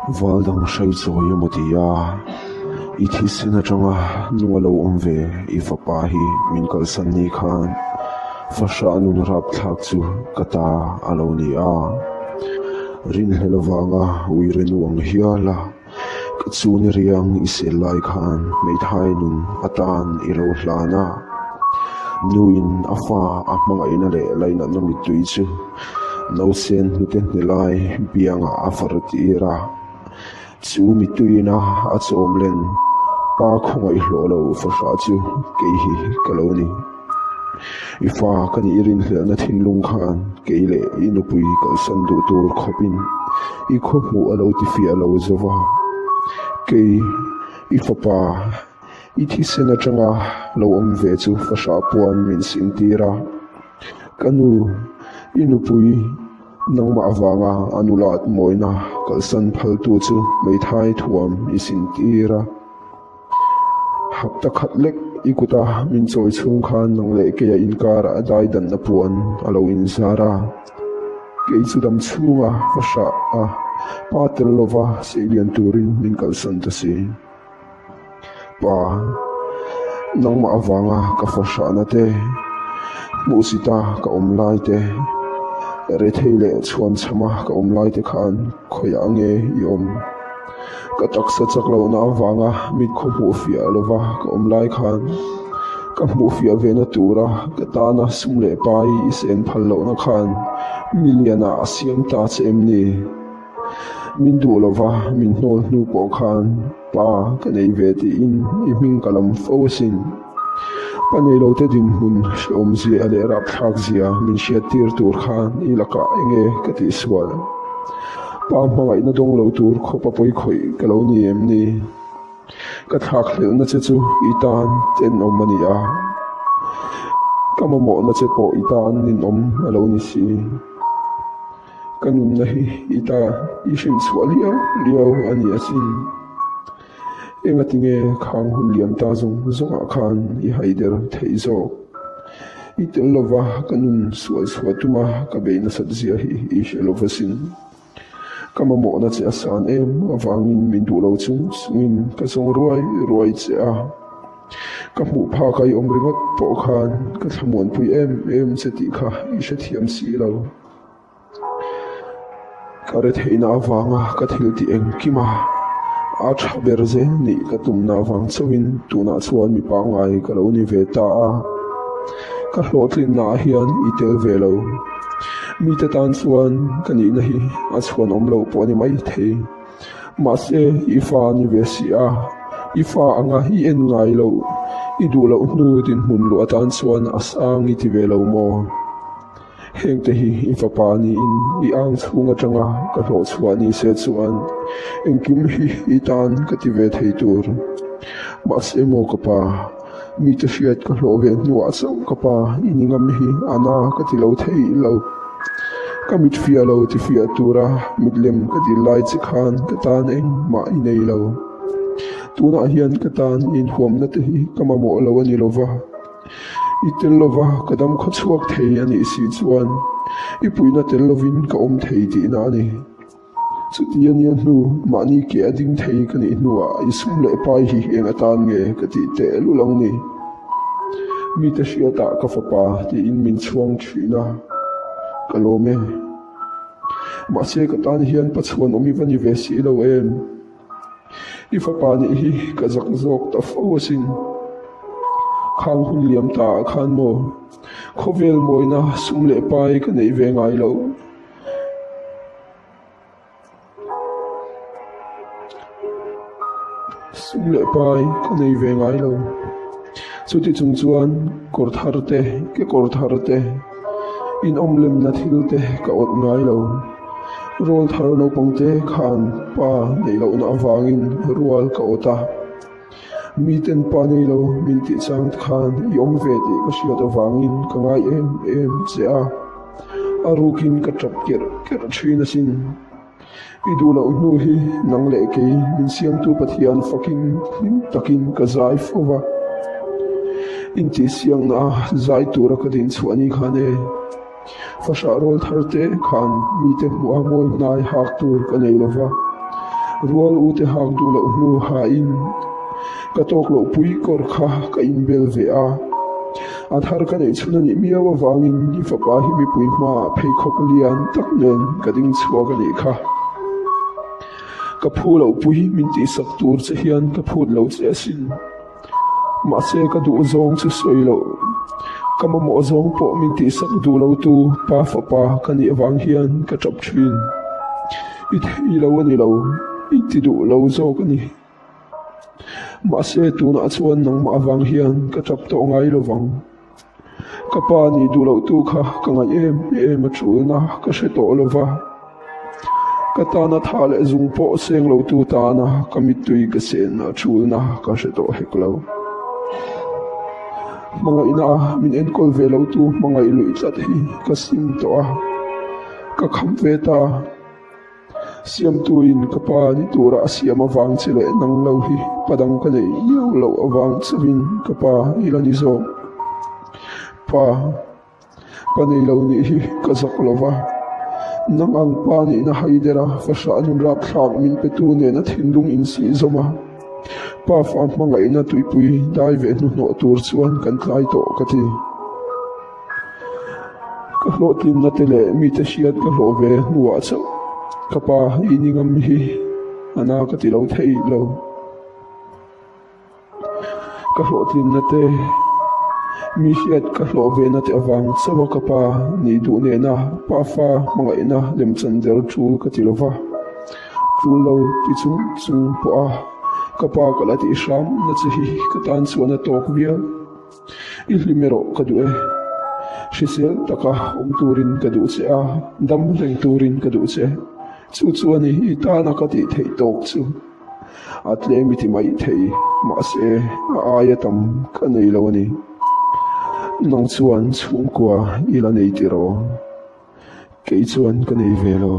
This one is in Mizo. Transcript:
Val dang hrai chawi emaw ti a, i thisen atanga nung a lo awm ve i fapa hi min kalsan ni khan fahrah nun rapthlak chu ka ta a lo ni a. Rinhlelh avanga uire nu ang hial a ka chun riang i sel lai khan hmeithai nun atan i lo hlan a. Nuin a fa a hmangaihna leh lainatna mittui chu Nausen hnute hne lai biangah a far tir a, chu mituina a chawm len pa khawngaih hlawh lo fahrah chu kei hi ka lo ni. I fa ka nih rinhlelhna thinlung khan kei leh i nupui kalsan duh tur khawpin i khawhmuh a lo tifiah lo zo va, kei i fapa i thisen atanga lo awm ve chu fahrah puan min sintir a. Ka nu, i nupui nangmah avanga a nulat mawina kalsan phaltu chu hmeithai thuam i sintir a. Hapta khat lek i kuta min chawi chhung khan nang leh keia inkarah daidanna puan a lo inzar a. Kei chu dam chhunga va hrah a, pa tel lova seilian turin min kalsan ta si. Pa, nangmah avanga ka fahrahna te, hmuhsita ka awm lai te, rethei leh chhuanchhama ka awm lai te khan khawiah nge i awm? Ka taksa chak lohna avanga mit khaw hmuh fiah lova ka awm lai khan ka hmuh fiah vena tura ka tana sum leh pai i sen phal lohna khan milianah a siam ta che em ni? Min duh lova min hnawl hnu pawh khan pa ka nei ve tiin i hming ka lam fo asin. Pa nei lo te dinhmun hrehawm zia leh rapthlak zia min hriat tir tur khan i lakah enge ka tihsual. Pa hmangaihna dawng lo tur khawpa pawi khawih ka lo ni em ni? Ka thlakhlelhna che chu i tan tenawm a ni a, ka mamawhna che pawh i tan ninawm a lo ni si. Ka nunna hi i ta i hrilhchhuah liau liau a ni asin. Engatinge khang hun liam ta zawng zawngah khan i haider theih zawk? I tel lova ka nun sual chhuah tuma ka bei nasat zia hi i hre lo asin. Ka mamawhna che a san em avangin min duh lo chung chungin ka zawng ruai ruai che a. Ka hmuh phak a i awm ringawt pawh khan ka thlamuanpui em em che tih kha i hrethiam si lo. Ka retheihna avanga ka thil tih engkim a, a tha ber zel nih ka tumna avang chauhin tunah chuan mi pangngai ka lo ni ve ta a. Ka hlawhtlinna ah hian i tel ve lo. Mite tan chuan ka nihna hi a chhuan awm loh pawh a ni maithei. Mahse, i fa a ni ve si a, i fa anga i en ngai loh, i duh loh hnu dinhmun luh atan chuan a sang i ti ve lo maw? Hengte hi i fapa niin i ang chhung atanga ka hlawhchhuah ni se chuan engkim hi i tan ka ti ve thei tur. Mahse maw ka pa, mite hriat ka hlawh ve hnuah chauh ka pa i ni ngam hi a na ka ti lo thei lo. Ka mit fiah lo ti fiah tura mit lem ka dil lai che khan ka tan engmah i nei lo. Tunah hian ka tan i inhuamna te hi ka mamawh lo a ni lova. I tel lova ka dam khaw chhuak thei a nih si chuan i puihna tel lovin ka awm thei tihna a ni. Chuti a nia hnu, mahni ke a ding thei ka nih hnuah i sum leh pai hi eng atan nge ka tih teh lul ang ni? Mite hriatah ka fapa tiin min chhuang thin a, ka lawm e. Mahse ka tan hian Pachhuan awm i va ni ve si lo em? I fapa nih hi ka zak zawk ta fo asin. Khang hun liam ta ah khan maw khawvel mawina sum leh pai ka neih ve ngai lo. Sum leh pai ka nei ve ngai lo. Chuti chung chuan kawr thar te, kekawr thar te, inawmlemna thil te ka awt ngai lo. Rawl thar naupangte khan pa neih lohna avangin rual ka awt a. Miten pa nei lo min tih chang khan i awm ve tih ka hriat avangin ka ngai em em che a. A rukin ka tap kerh kerh thin asin. I duh loh hnu hi nang leh kei min siamtu Pathian fakin hlim takin ka zai fo va. Intihsiakna a zai tura ka din chhuah ni khan e. Fahrah rawl thar te khan mite hmuh a mawi hnai hak tur ka nei lo va. Rual u te hak duh loh hnu hain ka tawk loh pui kawr kha ka inbel ve a. A thar ka neih chhun a nih miau avangin i fapa hi mipui hmaah pheikhawk lian tak nen ka ding chhuak a nih kha. Ka phu loh pui min tihsak tur che hian ka phut lo che asin. Mahse ka duh zawng chu sawi loh. Ka mamawh zawng pawh min tihsak duh lo tu pa fapa ka nih avang hian ka tap thin. I thei lo a ni lo, i ti duh lo zawk a ni. Mahse tunah chuan nangmah avang hian ka tap tawh ngai lo vang. Ka pa nih duh loh tu kha ka ngaih em em a tulna ka hre tawh lo va. Ka tana tha leh zung pawh seng lo tu tana ka mittui ka senna tulna ka hre tawh hek lo. Hmangaihna min enkawl ve lo tu hmangaih luih tlat hi ka sim tawh a, ka kham ve ta. Siamtuin ka pa ni tura a siam avang che leh nang lo hi pa dang ka neih miau loh avang chauhin ka pa i la ni zawk. Pa, pa nei lo nih hi ka zak lo va, nang ang pa nihna haidera fahrah nun rapthlak min petu nena thinlung insih zawm a, pa fa hmangaihna tuipui dai ve hnuhnawh tur chuan kan tlai tawh ka ti. Ka hlawhtlinna te leh mite hriat ka hlawh ve hnuah chauh ka pa i ni ngam hi a na ka ti lo thei lo. Ka hlawhtlinna te, mi hriat ka hlawh ve na te avang chauha ka pa nih duh nena pa fa hmangaihna lemchan der tul ka ti lo va. Tul lo ti chung chung pawha ka pa ka la tih hram na che hi ka tan chuan a tawk viau. I hlim erawh ka duh e. Hrisel taka awm turin ka duh che a, dam reng turin ka duh che. Chu chu a ni, i tana ka tih theih tawk chu. A tlem i ti mai thei, mahse a aia tam ka nei lo a ni. Nang chuan chhungkua i la nei tiraw? Kei chuan ka nei ve lo.